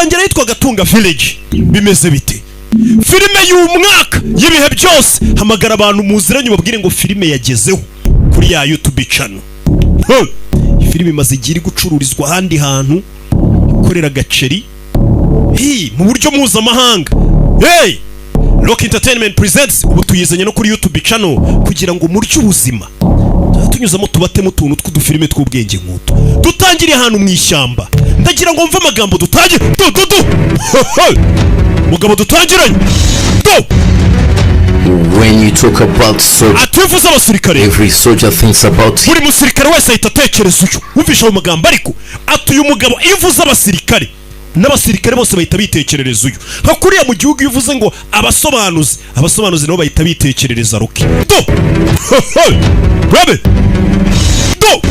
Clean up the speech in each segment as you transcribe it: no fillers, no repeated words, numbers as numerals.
Dutangira yitwa Gatunga Village. Bimeze bite? Filime y'umwaka y'ibihe byose. Hamagara abantu muziranye, ubabwire ngo filime yagezeho kuri ya YouTube channel. Huh! Filime imaze igihe iri gucururizwa ahandi hantu, ikorera agaceri. Hey, mu buryo mpuzamahanga. Hey! Rock Entertainment Presents ubu tuyizanye no kuri YouTube channel kugira ngo murye ubuzima tunyuzamo, tubatemo utuntu tw'udufilime tw'ubwenge nk'utu. Dutangiriye ahantu mu ishyamba. Ndagira ngo mve amagambo dutangire. Du du du. Mugabo dutangiranye do. When you talk about soldier, Ati iyo uvuze abasirikare, every soldier thinks about buri musirikare wese ahita atekereza uyu. Wumvishe ayo magambo? Ariko ati uyu mugabo, iyo uvuze abasirikare, n'abasirikare bose bahita bitekerereza uyu. Nka kuriya mu gihugu iyo uvuze ngo abasobanuzi, abasobanuzi nabo bahita bitekerereza Rocky. Do rabe do.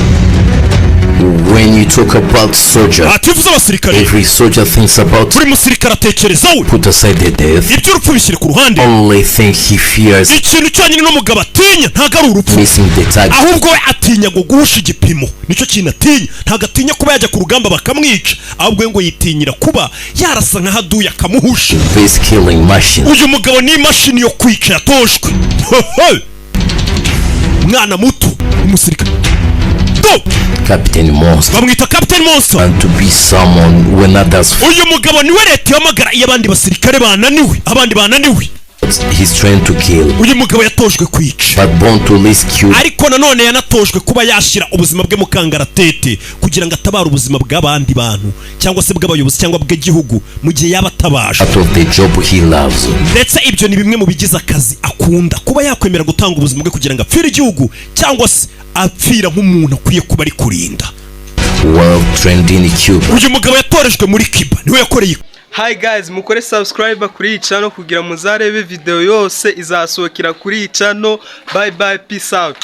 When you talk about soldier, Ati iyo uvuze abasirikare, every soldier thinks about buri musirikare atekereza we. put aside the death. Iby'urupfu bishyire ku ruhande. Only thing he fears Ikintu cyonyine n'umugabo atinya ntabwo ari urupfu, missing the target. ahubwo we atinya ngo guhusha igipimo. Nicyo kintu atinya. Ntabwo atinya kuba yajya ku rugamba bakamwica, ahubwo we ngo yitinyira kuba yarasa nka haduye akamuhusha. Base killing machine. Uyu mugabo ni imashini yo kwica yatojwe. Mwana muto, umusirikare do. Captain Monster. Bamwita Captain Monster. And to be someone when others Uyu mugabo niwe leta ihamagara iyo abandi basirikare bananiwe, abandi bananiwe. He's trained to kill, Uyu mugabo yatojwe kwica, but born to rescue. ariko nanone yanatojwe kuba yashyira ubuzima bwe mu kangaratete kugira ngo atabare ubuzima bw'abandi bantu, cyangwa se bw'abayobozi, cyangwa bw'igihugu mu gihe yaba atabajwe. Out of the job he loves. Ndetse ibyo ni bimwe mu bigize akazi akunda, kuba yakwemera gutanga ubuzima bwe kugira ngo apfire igihugu, cyangwa se apfira nk'umuntu akwiye kuba ari kurinda. Well trained in Cuba. Uyu mugabo yatorejwe muri Cuba, niwe yakoreye. Hi guys, mukore subscribe kuri iyi channel kugira muzarebe video yose izasohokera kuri iyi channel. Bye bye, peace out.